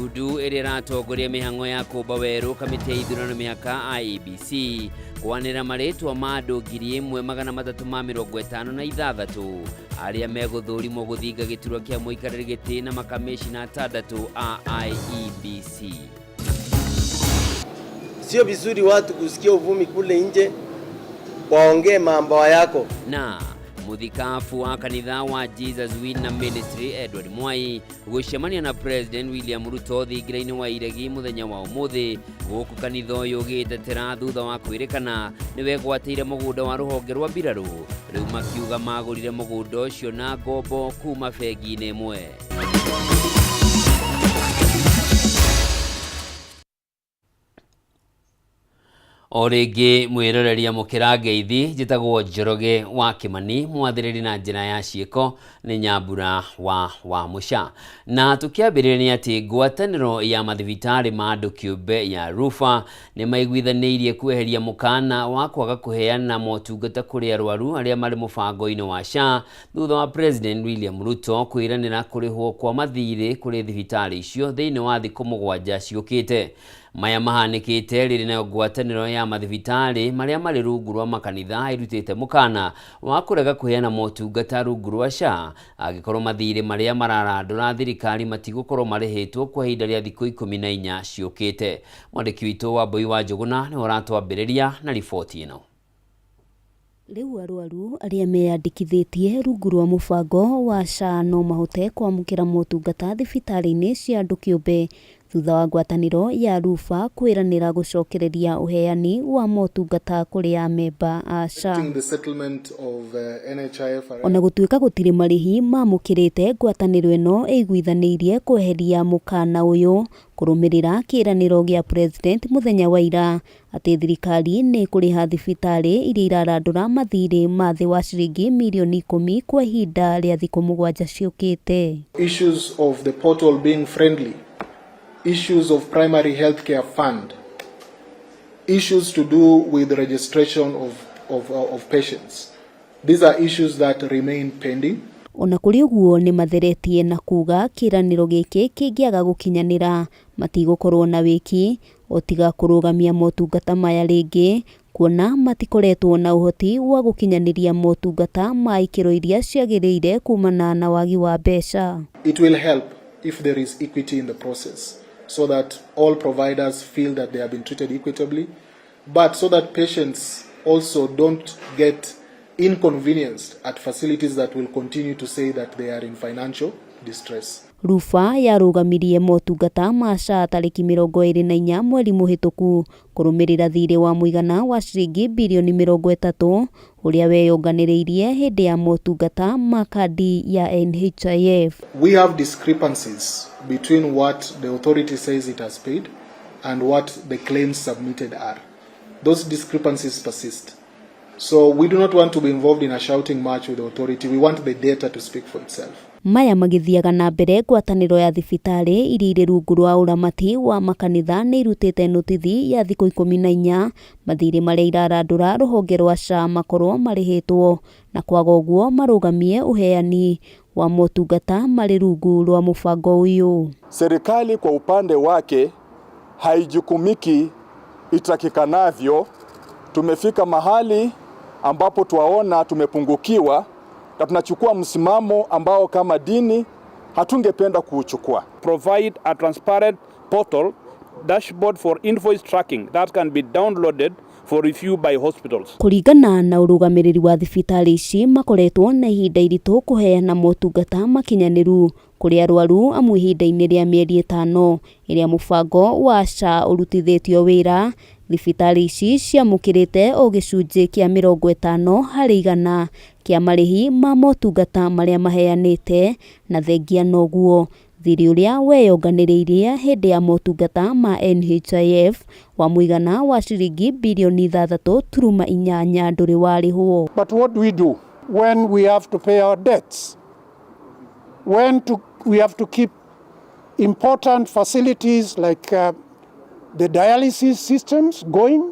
Ndundu ĩrĩa ĩratongoria mĩhang'o ya kũmba werũ kamĩtĩ ya ithurano mĩhaka IEBC kwanĩra marĩtwa ma andũ 1356 arĩa megũthũrimwo gũthinga gĩturwa kĩa mũikarĩri gĩtĩ na makamĩcina atandatũ a IEBC. Sio vizuri watu kusikia uvumi kule nje, waongee mambo yako. Na muthikabu wa kanitha wa Jesus Winner Ministry Edward Mwai gũcemania na President William Ruto thingira-inĩ wa iregi mũthenya wa ũmũthĩ, gũkũ kanitha ũyũ ũgĩtetera thutha wa kwĩrĩkana nĩwegwatĩire mũgũnda wa rũhonge rwa mbirarũ, rĩu makiuga magũrire mũgũnda ũcio na ngombo kuma bengi-inĩ ĩmwe. O rĩngĩ mwĩroreria mũkĩra ngeithi, njĩtagwo Njoroge wa Kĩmani, mwathĩrĩri na njĩra ya ciĩko nĩ Nyambura wa Wamũca. Na tũkĩambĩrĩria nĩ atĩ ngwatanĩro ya mathibitarĩ ma andũ kĩũmbe ya Rufa nĩ maiguithanĩirie kweheria mũkana wa kwaga kũheana motungata kũrĩ arwaru arĩa marĩ mũbango-inĩ wa SHA thutha wa President William Ruto kwĩranĩra kũrĩhwo kwa mathirĩ kũrĩ thibitarĩ icio thĩinĩ wa thikũ 7 ciũkĩte. Maya mahanĩkĩte rĩrĩ nayo ngwatanĩro ya mathibitarĩ marĩa marĩ rungu rwa makanitha ĩrutĩte mũkana wa kũrega kũheana motungata rungu rwa SHA angĩkorwo mathirĩ marĩa mararandũra thirikari matigũkorwo marĩhĩtwo kwa ihinda rĩa thikũ 14 ciũkĩte. Mwandĩki witũ Wambui wa Njũgũna nĩwe ũratwambĩrĩria na riboti ĩno. Rĩu arwaru arĩa meyandĩkithĩtie rungu rwa mũbango wa SHA no mahote kwamũkĩra motungata thibitarĩ-inĩ cia andũ kĩũmbe thutha wa ngwatanĩro ya Rufa kwĩranĩra gũcokereria ũheani wa motungata kũrĩ amemba a SHA. The settlement of NHIF. Ona gũtuĩka gũtirĩ marĩhi mamũkĩrĩte, ngwatanĩro ĩno ĩiguithanĩirie kweheria mũkana ũyũ kũrũmĩrĩra kĩĩranĩro gĩa President mũthenya wa ira atĩ thirikari nĩ ĩkũrĩha thibitarĩ iria irarandũra mathirĩ ma thĩ wa ciringi mirioni 10 kwa ihinda rĩa thikũ 7 ciũkĩte. Issues of the portal being friendly, issues of primary healthcare fund, issues to do with registration of patients. These are issues that remain pending. Ona kũrĩ ũguo nĩ matheretie na kuga kĩĩranĩro gĩkĩ kĩngĩaga gũkinyanĩra matigũkorwo na wĩki o tiga kũrũgamia motungata maya rĩngĩ, kuona matikoretwo na ũhoti wa gũkinyanĩria motungata ma ikĩro iria ciagĩrĩire kumana na wagi wa mbeca. It will help if there is equity in the process so that all providers feel that they have been treated equitably, but so that patients also don't get inconvenienced at facilities that will continue to say that they are in financial distress. Rufa yarũgamirie motungata ma SHA tarĩki 24 mweri mũhĩtũku kũrũmĩrĩra thirĩ wa mũigana wa ciringi birioni 30 ũrĩa weyonganĩrĩirie hĩndĩ ya motungata ma kandi ya NHIF. We have discrepancies between what the authority says it has paid and what the claims submitted are. Those discrepancies persist. So we do not want to be involved in a shouting match with the authority. We want the data to speak for itself. Maya magĩthiaga na mbere, ngwatanĩro ya thibitarĩ iria irĩ rungu rwa ũramati wa makanitha nĩ irutĩte notithi ya thikũ 14 mathirĩ marĩa irarandũra rũhonge rwa SHA makorwo marĩhĩtwo, na kwaga ũguo marũgamie ũheani wa motungata marĩ rungu rwa mũbango ũyũ. Serikali kwa upande wake haijukumiki itakikanavyo. Tumefika mahali ambapo twaona tumepungukiwa na tunachukua msimamo ambao kama dini hatungependa kuuchukua. Provide a transparent portal dashboard for invoice tracking that can be downloaded for review by hospitals. Kũringana na ũrũgamĩrĩri wa thibitarĩ ici, makoretwo na ihinda iritũ kũheana motungata makinyanĩru kũrĩ arwaru amu ihinda-inĩ rĩa mĩeri 5 ĩrĩa mũbango wa SHA ũrutithĩtio wĩra, thibitarĩ ici ciamũkĩrĩte o gĩcunjĩ kĩa 50% kĩa marĩhi ma motungata marĩa maheanĩte, na thengia noguo thirĩ ũrĩa weyonganĩrĩirie hĩndĩ ya motungata ma NHIF wa mũigana wa ciringi birioni 6.8 ndũrĩ warĩhwo. But what do we do when we have to pay our debts? When we have to keep important facilities like the dialysis systems going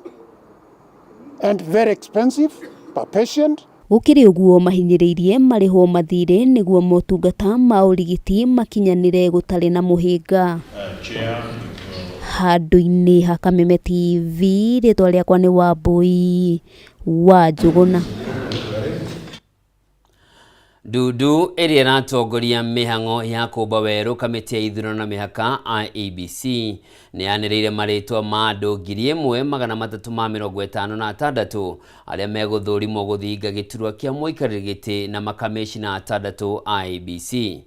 and very expensive per patient. Gũkĩrĩ ũguo mahinyĩrĩirie marĩhwo mathirĩ nĩguo motungata ma ũrigiti makinyanĩre gũtarĩ na mũhĩnga. Handũ-inĩ ha Kameme TV, rĩtwa rĩakwa nĩ Wambũi wa Njũgũna. Ndundu ĩrĩa ĩratongoria mĩhang'o ya kũmba werũ kamĩtĩ ya ithurano na mĩhaka IEBC nĩ yanĩrĩire marĩtwa ma andũ 1356 arĩa megũthũrimwo gũthinga gĩturwa kĩa mũikarĩri gĩtĩ na makamĩcina atandatũ IEBC.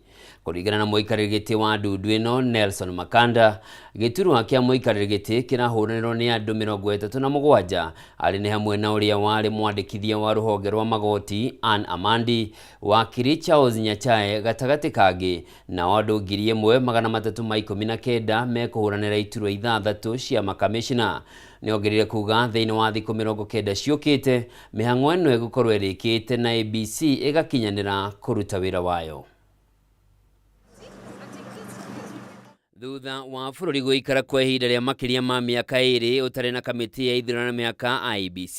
Kũringana na mũikarĩri gĩtĩ wa ndundu ĩno Nelson Makanda, gĩturwa kĩa mũikarĩri gĩtĩ kĩrahũranĩrwo nĩ andũ 37 arĩ nĩ hamwe na ũrĩa warĩ mwandĩkithia wa rũhonge rwa magoti Ann Amandi, wakiri Charles Nyachae gatagatĩ kangĩ, nao andũ 1319 mekũhũranĩra iturwa ithathatũ cia makamĩcina. Nĩongereire kuga thĩinĩ wa thikũ 90 ciũkĩte mĩhang'o ĩno ĩgũkorwo ĩrĩkĩte na ABC ĩgakinyanĩra kũruta wĩra wayo. Thutha wa bũrũri gũikara kwa ihinda rĩa makĩria ma mĩaka 2 ũtarĩ na kamĩtĩ ya ithurano na mĩhaka IEBC,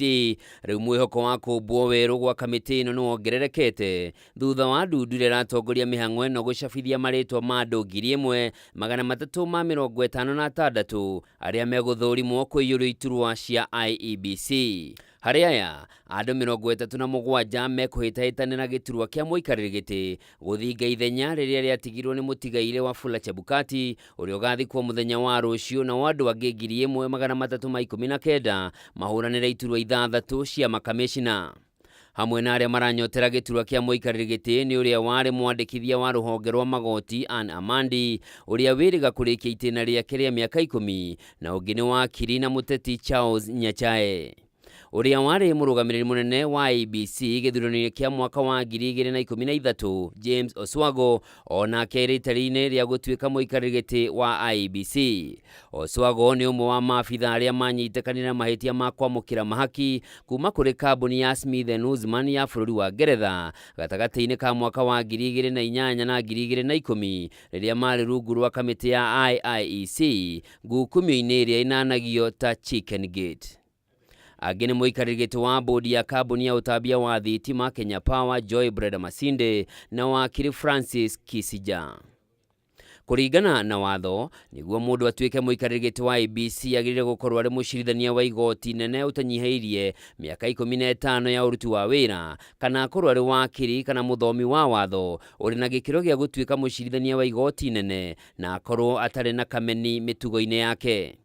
rĩu mwĩhoko wa kũmbwo werũ gwa kamĩtĩ ĩno nĩwongererekete thutha wa ndundu ĩrĩa ĩratongoria mĩhang'o ĩno gũcabithia marĩtwa ma andũ 1356 arĩa megũthũrimwo kũiyũrio iturwa cia IEBC. Harĩ aya andũ 37 mekũhĩtahĩtanĩra gĩturwa kĩa mũikarĩri gĩtĩ gũthinga ithenya rĩrĩa rĩatigirwo nĩ mũtigaire Wafula Chebukati ũrĩa ũgathikwo mũthenya wa rũciũ, nao andũ angĩ 1319 mahũranĩra iturwa ithathatũ cia makamĩcina. Hamwe na arĩa maranyotera gĩturwa kĩa mũikarĩri gĩtĩ nĩ ũrĩa warĩ mwandĩkithia wa rũhonge rwa magoti Ann Amandi, ũrĩa wĩrĩga kũrĩkia itĩna rĩake rĩa mĩaka 10, na ũngĩ nĩ wakiri na mũteti Charles Nyachae. Ũrĩa warĩ mũrũgamĩrĩri mũnene wa IEBC gĩthurano-inĩ kĩa mwaka wa 2013 James Oswago onake arĩ itari-inĩ rĩa gũtuĩka mũikarĩri gĩtĩ wa IEBC. Oswago nĩ ũmwe wa maabitha arĩa manyitĩkanire na mahĩtia ma kwamũkĩra mahaki kuma kũrĩ kambuni ya Smith and Ouzman ya bũrũri wa Ngeretha gatagatĩ-inĩ ka mwaka wa 2008 na 2010 rĩrĩa marĩ rungu rwa kamĩtĩ ya IIEC ngukumio-inĩ ĩrĩa ĩnanagio ta Chicken Gate. Angĩ nĩ mũikarĩri gĩtĩ wa bodi ya kambuni ya ũtambia wa thitima Kenya Power Joy Breda Masinde na wakiri Francis Kisija. Kũringana na watho, nĩguo mũndũ atuĩke mũikarĩri gĩtĩ wa IEBC agĩrĩire gũkorwo arĩ mũcirithania wa igoti nene ũtanyihĩirie mĩaka 15 ya ũruti wa wĩra, kana akorwo arĩ wakiri kana mũthomi wa watho ũrĩ na gĩkĩro gĩa gũtuĩka mũcirithania wa igoti nene, na akorwo atarĩ na kameni mĩtugo-inĩ yake.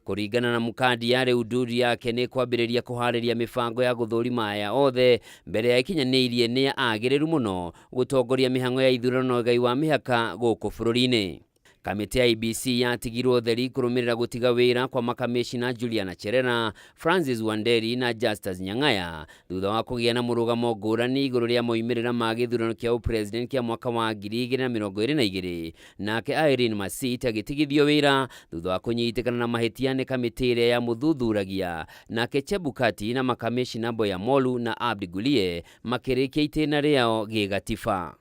Kũringana na Mukandia, rĩu ndundu yake nĩ kwambĩrĩria kũharĩria mĩbango ya gũthũrima aya othe mbere ya ĩkinyanĩirie nĩ agĩrĩru mũno gũtongoria mĩhang'o ya ithurano na ũgai wa mĩhaka gũkũ bũrũri-inĩ. Kamĩtĩ ya IEBC yatigirwo theri kũrũmĩrĩra gũtiga wĩra kwa makamĩcina Juliana Cherera, Francis Wanderi na Justus Nyang'aya thutha wa kũgĩa na mũrũgamo ngũrani igũrũ rĩa moimĩrĩra ma gĩthurano kĩa ũpresident kĩa mwaka wa 2022. Nake Irene Masit agĩtigithio wĩra thutha wa kũnyitĩkana na mahĩtia nĩ kamĩtĩ ĩrĩa yamũthuthuragia. Nake Chebukati na makamĩcina Boya Molu na Abdi Gulie makĩrĩkia itĩna rĩao gĩgatiba.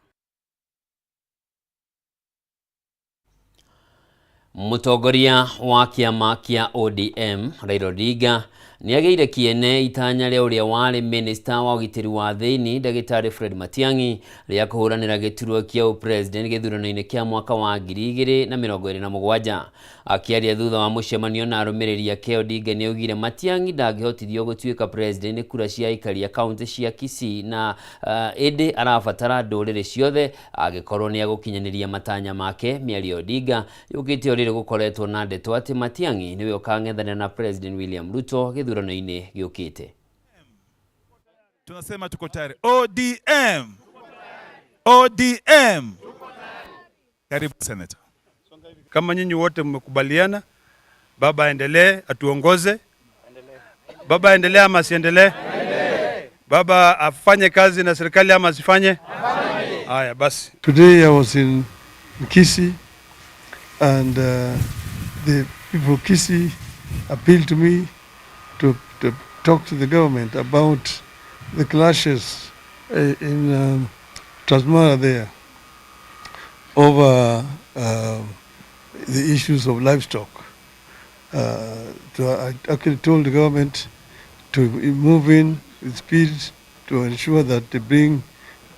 Mũtongoria wa kĩama kĩa ODM Raila Odinga nĩagĩire kĩene itanya rĩa ũrĩa warĩ minista wa ũgitĩri wa thĩinĩ ndagĩtarĩ Fred Matiang'i rĩa kũhũranĩra gĩturwa kĩa ũpresident gĩthurano-inĩ kĩa mwaka wa 2027. Akĩaria thutha wa mũcemanio na arũmĩrĩri ake, Odinga nĩaugire Matiang'i ndangĩhotithio gũtuĩka president nĩ kura cia aikari a kaunti cia Kisii na ĩndĩ arabatara ndũrĩrĩ ciothe angĩkorwo nĩegũkinyanĩria matanya make. Mĩario ya Odinga yũkĩte o rĩrĩ gũkoretwo na ndeto atĩ Matiang'i nĩwe ũkang'ethanĩra na President William Ruto gĩthurano-inĩ gĩũkĩte. Tunasema tuko tayari. ODM. ODM. Karibu Senator. Kama nyinyi wote mmekubaliana, baba aendelee atuongoze. Baba aendelee ama asiendelee? Baba afanye kazi na serikali ama asifanye? Haya basi. Today I was in Kisii and the people of Kisii appealed to me to talk to the government about the clashes in Transmara there over the issues of livestock. So I actually told the government to move in with speed to ensure that they bring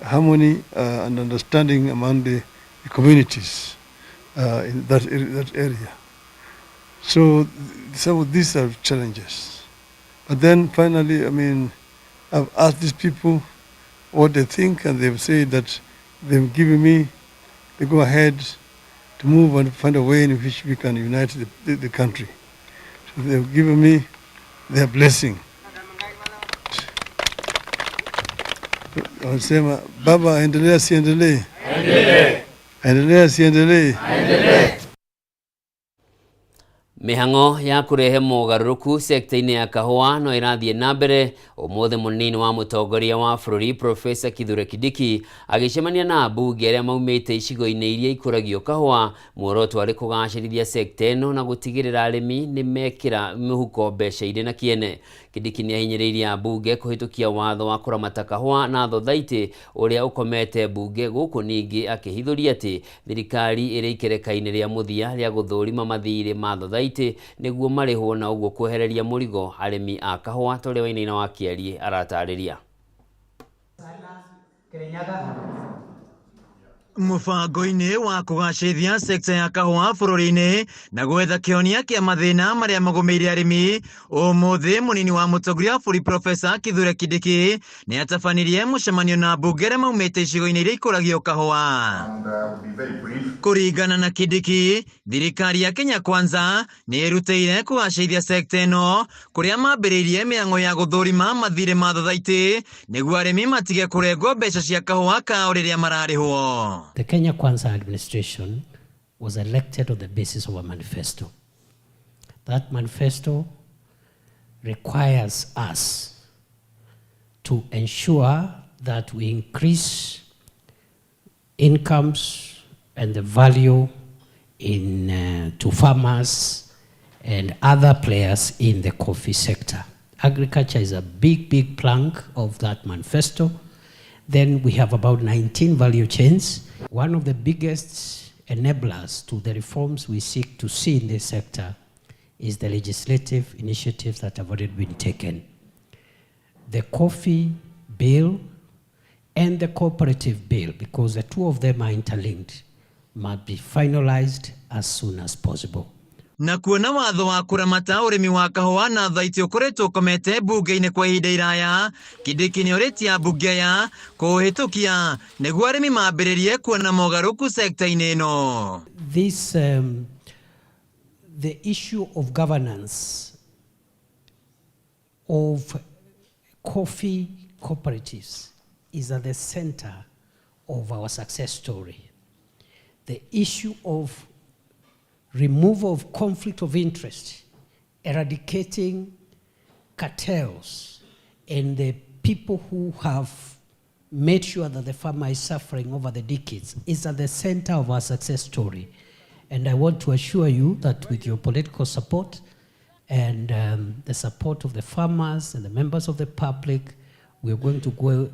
harmony and understanding among the communities. in that, that area. So some of these are challenges. But then finally, I mean, I've asked these people what they think, and they've said that they've given me the go ahead to move and find a way in which we can unite the country. So they've given me their blessing. Wanasema baba, endelea siendelee? Endelea siendelee? Mĩhang'o ya kũrehe mogarũrũku sekta-inĩ ya kahũa no ĩrathiĩ na mbere. Ũmũthĩ mũnini wa mũtongoria wa bũrũri Profesa Kithure Kindiki agĩcemania na ambunge arĩa maumĩte icigo-inĩ iria ikũragio kahũa. Muoroto arĩ kũgacĩrithia sekta ĩno na gũtigĩrĩra arĩmi nĩ mekĩra mĩhuko mbeca irĩ na kĩene. Kindiki nĩ ahinyĩrĩirie ambunge kũhĩtũkia watho wa kũramata kahũa na thothaitĩ ũrĩa ũkomete mbunge gũkũ, ningĩ akĩhithũria atĩ thirikari ĩrĩ ikereka-inĩ rĩa mũthia rĩa gũthũrima mathirĩ ma thothaitĩ nĩguo marĩhwo na ũguo kwehereria mũrigo arĩmi a kahũa ta ũrĩa Wainaina wa Kĩariĩ aratarĩria. Mũbango-inĩ wa kũgacĩrithia sekta ya kahũa bũrũri-inĩ na gwetha kĩhonia kĩa mathĩna marĩa magũmĩire arĩmi, ũmũthĩ mũnini wa mũtongoria wa bũrũri Profesa Kithure Kindiki nĩ atabanirie mũcemanio na ambunge arĩa maumĩte icigo-inĩ iria ikũragio kahũa. Kũringana na Kindiki, thirikari ya Kenya Kwanza nĩ ĩrutĩire kũgacĩrithia sekta ĩno, kũrĩa mambĩrĩirie mĩhang'o ya gũthũrima mathirĩ ma thothaitĩ nĩguo arĩmi matige kũrengwo mbeca cia kahũa kao rĩrĩa mararĩhwo. The Kenya Kwanza administration was elected on the basis of a manifesto. That manifesto requires us to ensure that we increase incomes and the value to farmers and other players in the coffee sector. Agriculture is a big, big plank of that manifesto. Then we have about 19 value chains. One of the biggest enablers to the reforms we seek to see in this sector is the legislative initiatives that have already been taken. The coffee bill and the cooperative bill, because the two of them are interlinked, must be finalized as soon as possible. Na kuona watho wa kũramata ũrĩmi wa kahũa na thaitĩ ũkoretwo ũkomete mbunge-inĩ kwa ihinda iraya, Kindiki nĩ orĩtie ambunge aya kũũhĩtũkia nĩguo arĩmi mambĩrĩrie kuona mogarũrũku sekta-inĩ ĩno. The issue of governance of coffee cooperatives is at the center of our success story. The issue of removal of conflict of interest, eradicating cartels, and the people who have made sure that the farmer is suffering over the decades is at the center of our success story. And I want to assure you that with your political support and the support of the farmers and the members of the public, we are going to go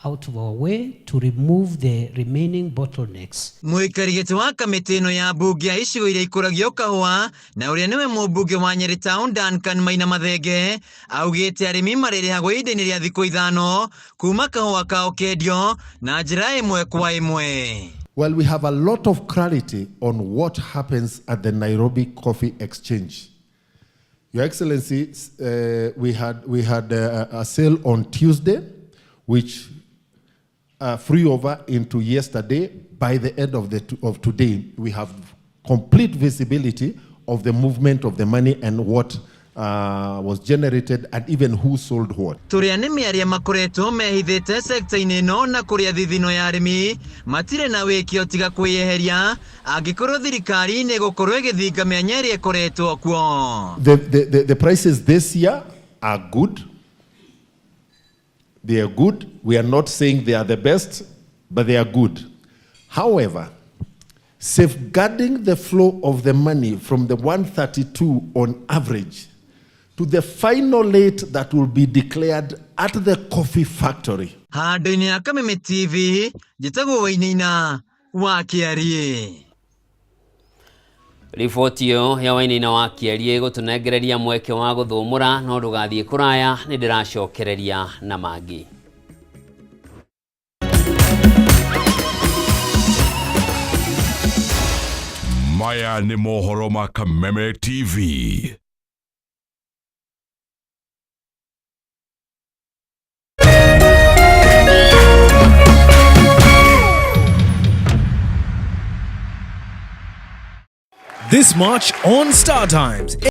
out of our way to remove the remaining bottlenecks. Mũikari gĩtĩ wa kamĩtĩ ĩno ya mbunge ya icigo iria ikũragio kahũa na ũrĩa nĩwe mũmbunge wa Nyeri Town Duncan Maina Mathenge augĩte arĩmi marĩrĩhagwo ihinda-inĩ rĩa thikũ 5 kuma kahũa kao kendio na njĩra ĩmwe kwa ĩmwe. Well, we have a lot of clarity on what happens at the Nairobi Coffee Exchange. Your Excellency, we had a sale on Tuesday, which flew over into yesterday. By the end of today, we have complete visibility of the movement of the money and what was generated and even who sold what. Tũrĩ anĩmi arĩa makoretwo mehithĩte sekta-inĩ ĩno na kũrĩa thithino ya arĩmi matirĩ na wĩkio tiga kwĩyeheria angĩkorwo thirikari nĩ ĩgũkorwo ĩgĩthinga mĩanya ĩrĩa ĩkoretwo kuo. The prices this year are good. They are good. We are not saying they are the best, but they are good. However, safeguarding the flow of the money from the 132 on average to the final rate that will be declared at the coffee factory. Handũ-inĩ ya Kameme TV, njĩtagwo Wainaina wa Kĩariĩ. Riboti ĩyo ya Wainaina wa Kĩariĩ gũtũnengereria mweke wa gũthũmũra, no ndũgathiĩ kũraya, nĩ ndĩracokereria na mangĩ. Maya nĩ mohoro ma Kameme TV. This March on Star Times.